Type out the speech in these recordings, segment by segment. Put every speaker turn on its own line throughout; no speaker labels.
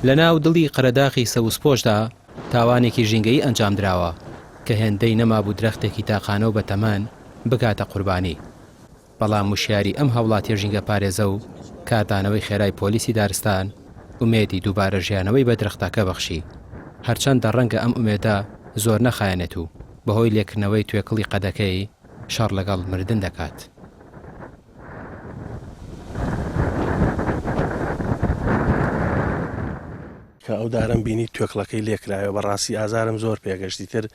لەناو دڵی قەرەداخی سەوزپۆشدا تاوانێکی ژینگەیی ئەنجامدراوە کە هێندەی نەمابوو درەختێکی تاقانە و بەتەمەن بکاتە قوربانی. بەڵام وشیاری ئەم هاوڵاتیە ژینگەپارێزە و کاردانەوەی خێرای پۆلیسی دارستان ئومێدی دووبارە ژیانەوەی بە درەختەکە بەخشی، هەرچەندە ڕەنگە ئەم ئومێدە زۆر نەخایەنێت و بەهۆی لێکردنەوەی توێکڵی قەدەکەی شەڕ لەگەڵ مردن دەکات.
کە ئەو دارەم بینی توێکڵەکەی لێکرایەوە بەڕاستی ئازارم زۆر پێگەشت ئیتر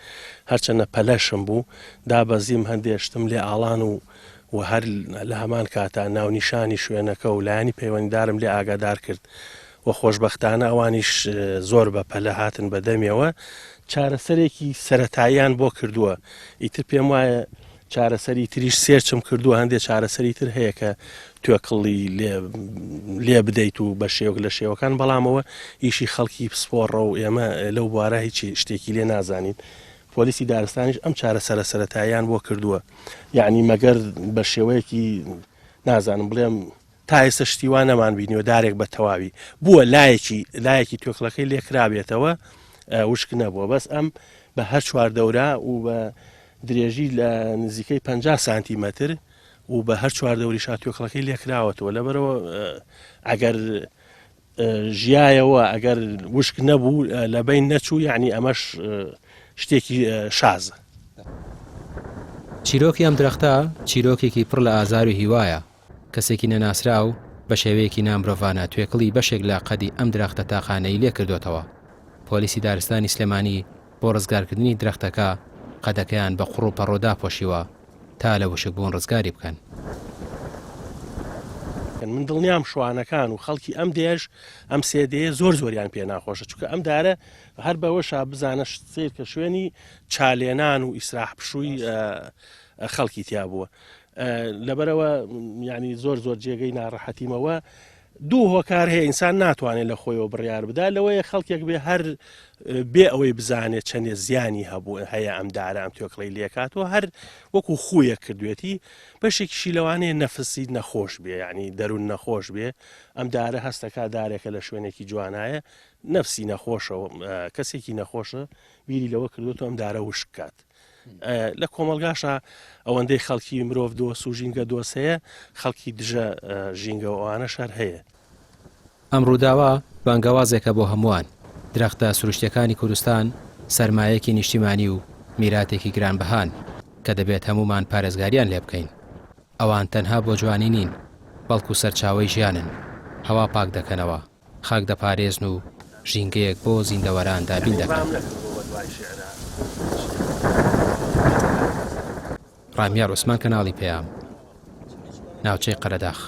هەرچەندە پەلەشم بوو دابەزیم هەندێ شتم لێ ئاڵان و و هەر لە هەمان کاتا ناونیشانی شوێنەکە و لایەنی پەیوەندیدارم لێ ئاگادار کرد و خۆشبەختانە ئەوانیش زۆر بە پەلە هاتن بە دەمیەوە چارەسەرێکی سەتاییان بۆ کردووە ئیتر پێم وایە چارەسەری تریش سێرچم کردووە هەندێک چارەسەری تر هەیە کە توێکڵی لێ بدەیت و بە شێوەک لە شێوەکان بەڵامەوە ئیشی خەڵکی پسپۆڕە و ئێمە لەو بوارە هیچ شتێکی لێ نازانین پۆلیسی دارستانیش ئەم چارەسەرە سەرەتاییان بۆ کردووە یعنی مەگەر بە شێوەیەکی نازانم بڵێم تا ئێستا شتی وا نەمان بینیوە دارێک بە تەواوی بووە لایەکی لایەکی توێکڵەکەی لێکرابێتەوە وشک نەبووە بەس ئەم بە هەر چوار دەورە و بە درێژی لە نزیکەی 50 سانتیمەتر و بە هەر چوار دەوریشا توێکڵەکەی لێکراوەتەوە لەبەرەوە ئەگەر ژیایەوە ئەگەر وشک نەبوو لە بین نەچوو یعنی ئەمەش شتێکی شازە.
چیرۆکی ئەم درەختە چیرۆکێکی پڕ لە ئازار و هیوایە، کەسێکی نەناسراو بە شێوەیەکی نامرۆڤانە توێکڵی بەشێک لە قەدی ئەم درەختە تاقانەی لێ کردۆتەوە. پۆلیسی دارستانی سلێمانی بۆ ڕزگارکردنی درەختەکە قەدەکەیان بە قوڕ و پەڕۆ داپۆشیوە تا لە وشکبوون ڕزگاری بکەن.
من دڵنیام شوانەکان و خەڵکی ئەم دێیەش ئەم سێ دێیە زۆر زۆریان پێ ناخۆشە چونکە ئەم دارە هەر بەوەشا بزانە سیر کە شوێنی چالێنان و ئیسراح پشووی خەڵکی تیا بووە لەبەرەوە ینی زۆر زۆر جێگەی ناڕەحەتیمەوە دوو هۆکار هەیە ئینسان ناتوانێت لە خۆیەوە بڕیار بدا لەوەیە خەڵکێک بێ هەر بێ ئەوەی بزانێت چەندێ زیانی هەبوو هەیە ئەم دارە ئەم توێکڵی لێکاتەوە هەر وەکو خویە کردوێتی بەشێکیشی لەوانەیە نەفسی نەخۆش بێ یعنی دەروون نەخۆش بێ ئەم دارە هەستەکە دارێکە لە شوێنێکی جوانایە نەفسی نەخۆشەوە کەسێکی نەخۆشە بیری لەوە کردوێتەوە ئەم دارە وشک کات لە کۆمەڵگاشا ئەوەندەی خەڵکی مرۆڤ دۆست و ژینگە دۆست هەیە، خەڵکی دژە ژینگە و ئەوانەش هەر هەیە.
ئەم ڕووداوە بانگەوازێکە بۆ هەمووان، درەختە سروشتییەکانی کوردستان سەرمایەکی نیشتیمانی و میراتێکی گرانبەهان کە دەبێت هەموومان پارێزگارییان لێ بکەین. ئەوان تەنها بۆ جوانی نین، بەڵکو سەرچاوەی ژیانن، هەوا پاک دەکەنەوە، خاک دەپارێزن و ژینگەیەک بۆ زیندەوەران دابین دەکەن. ڕامیار عوسمان کەناڵی پەیام، ناوچەی قەرەداخ.